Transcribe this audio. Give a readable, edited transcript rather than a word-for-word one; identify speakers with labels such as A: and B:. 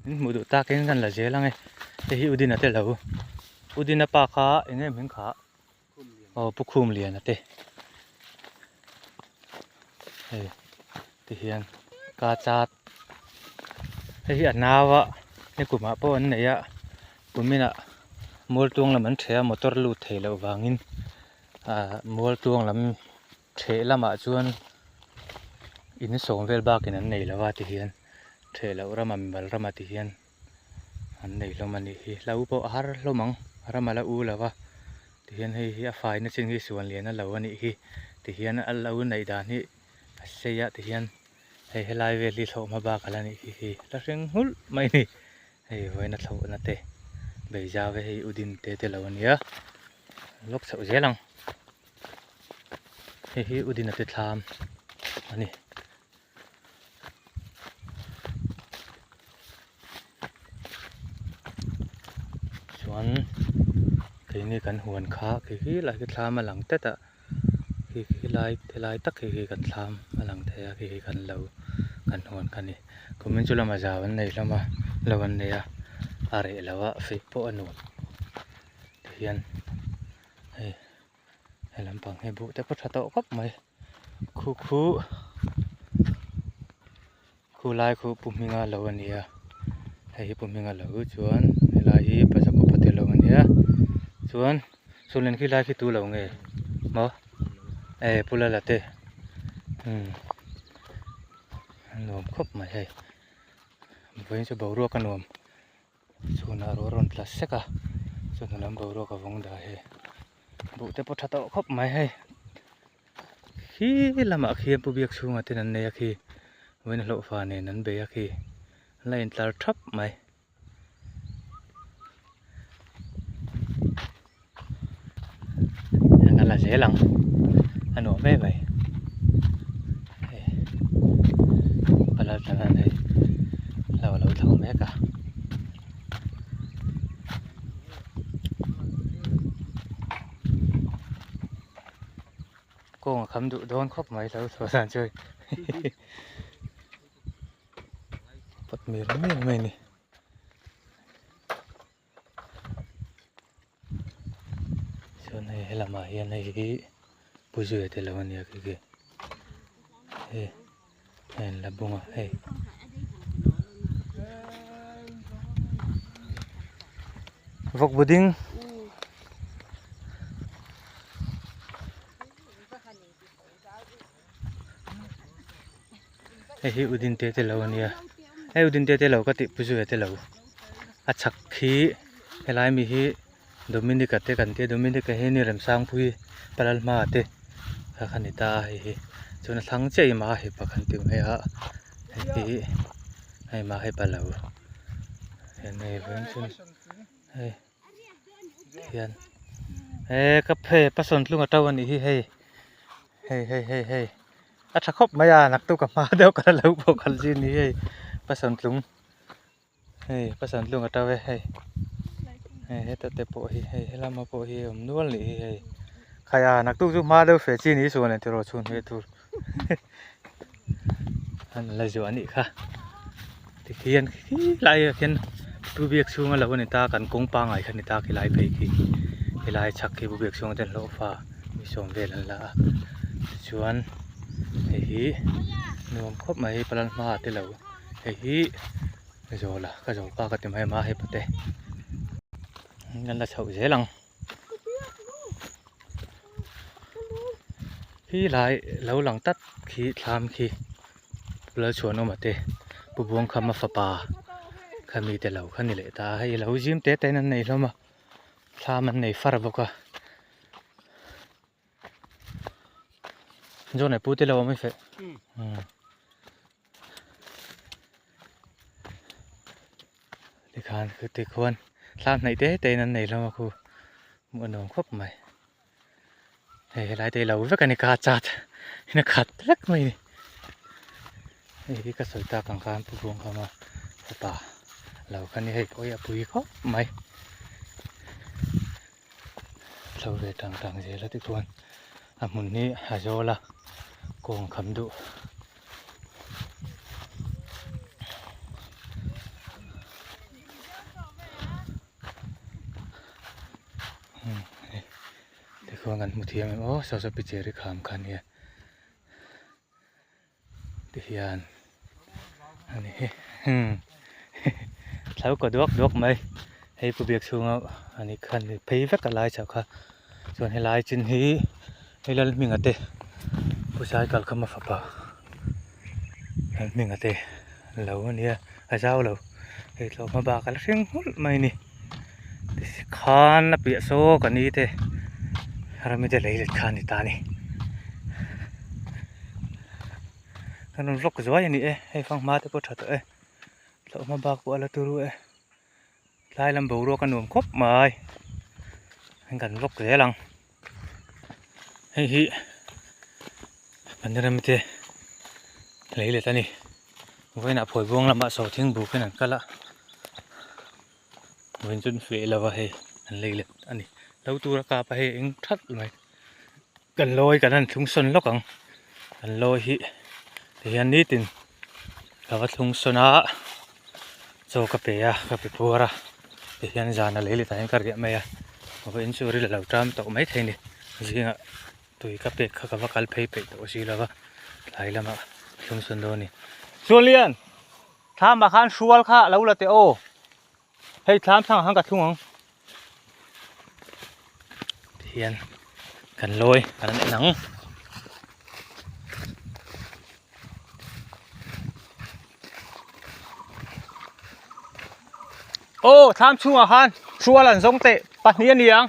A: Min hmuh duh takin kan la zel ang e. Hei hi Udina te lo. Udina pa kha eng em hming kha? Aw Pu Khumliana te. Hei ti hian ka chat. Hei hi a nau a ni kumah pawh an nei a kuminah mualtuang lam an ṭheh a motor lut thei loh vangin ah mualtuang lam ṭheh lamah chuan in sawm vel bakin an nei lo a ti hian ṭheh loh rama mimal rama ti hian an nei hlawm a nih hi hlo pawh a har hlawm ang ram a la u lo va ti hian hei hi a faina chin hi suan lian a lo a nih hi ti hian a lo neih dan hi a sei a ti hian hei helai vel hi thlawh hma bak a la nih hi hi la hring nghulh mai a ni hei vawiin a thlawhna te beizau ve hei udin te te lo a nia lawk chhoh zel ang hei hi udin a te thlam a ni. Chuan keini kan huan kha khi khi lai khi thlam a lang tet a khi khi lai helai tak khi khi kan thlam a lang thei a khi khi kan lo kan huan kha a ni kumin chu lama zau an nei hlawm a lo an nei a a reh lo a feh pawh a nuam tihian hei he lampang hi buh te pawh tha tawh khawp mai. Khu khu khu lai khu pu hminga lo a ni a hei hi pu hminga lo chuan helai hi pazaku pate lo a nia chuan chhunlen khi lai khi tu lo nge maw e pu lala te umm a nuam khawp mai hei vawiin chu boruak a nuam. Chhunah ruah a rawn tla sek a chawhnu lam boruak a vawng dah hei buh te pawh tha tawh khawp mai hei khi lamah khian pu biak chhungah ten an nei a khi vawiin a hlauhfa nen an bei a khi an la intlar thap mai. An la zel ang a nuam em mai hei pala tlan hei lo a lo tho mek a. Kawng a kham duh dawn khawp mai lo tho dan chu hei pawt mel mel mai a ni. Chuan hei helamah hian hei hi pu zuia te lo ania khi khi hei hei an la bung a hei vawk bu ding hei hi udin te te lo ania hei udin te te lo ka tih pu zuia te lo a chhak khi helai mi hi Dominica te kan tia Dominica hi ni Remsangpui Palalhma te kha kha ni ta a hei hi chuan a thlang chiah hi Mahepa kan tih mai a hei hi hei Mahepa lo hian hei vawiin chu hei hian he ka hei pasawntlung a to a nih hi hei hei hei hei hei a tha khawp mai a naktuk a hma deuh ka la lo pawh khalh zin ni hei pasawntlung. Hei pasawntlung a to e hei hei heta te pawh hi hei helama pawh hi a awm nual nih hi hei khaia naktuk chu hma deuh fe chi ni chuan eng tiraw chhun hmeh tur an la zuah anih kha tikhian khilai ah khian pu biak chhunga lo a ni ta kan kawng pangngai kha a ni ta khilai phei khi helai chhak khi pu biak chhunga ten hlawhfa mi sawm vel an la a tichuan hei hi nuam khawp mai palal hmaah te lo. Hei hi zawl a ka zawl pa ka ti mai a hei pate an la chhoh zel ang khi lai lo lang tlat khi thlam khi pu Lalchhuanawma te pu Buangkhama fapa kha mite lo kha ni leh ta a hei lo zim te te in an nei hlawm a thlam an nei far bawk a. Zawn ai pu te lo awm i feh. Tikhan khiti khuan thlam hnaih te te in an nei hlawm a khu hmuh a nuam khawp mai. Hei helai te hi lo vek a ni ka chat in a khat vek mai a ni. Hei hi ka sawi tak ang khan pu Buangkhama fapa lo kha ni hei pawh hi a pui khawp mai. Thlo ve tang tang zel a tichuan a hmun hi a zawl a kawng kham duh. Tikhuan kan hmu thiam em aw saw saw picheri kham kha ania tihian a ni hi thlau kaw duak duak mai hei pu biak chhunga a ni khan phei vek a lai chauh kha chuan helai chin hi hei Lalhminga te pu cycle khama fapa Lalhminga te lo ania a zau lo hei tlawh hma bak a la hring nghulh mai a ni. Khan a piah saw ka ni te rami te lei let kha a ni ta a ni kan rawn vlog zuai a ni e hei fanghma te pawh tha tawh e thlawh hma bak pawh a la turu e tlai lam boruak a nuam khawp mai kan vlog zel ang. Hei hi kan ram te lei let a ni vawiinah phawi buang lamah sawhthing bukin an kal a vawiin chu an feh lo va hei an lei let a ni lo tur a kap a hei eng that mai kan lawi kan han thlung sawn lawk ang kan lawi hi tihian nitin ka va thlung sawn a chaw ka pe a ka pe puar a tihian zan a lei leh tah hian ka riah mai a vawiin chu ril a lo ṭam tawh maithei a ni zingah tui ka pek kha ka va kal phei peih tawh si lo va tlai lamah thlung sawn dawn a ni. Chuanlian thlamah khan hrual kha a lo la teh aw hei thlam thlangah khan ka thlung ang tihian kan lawi kan en ang. Aw thlam chhungah khan hrual an zawng teh pahnih a ni ang.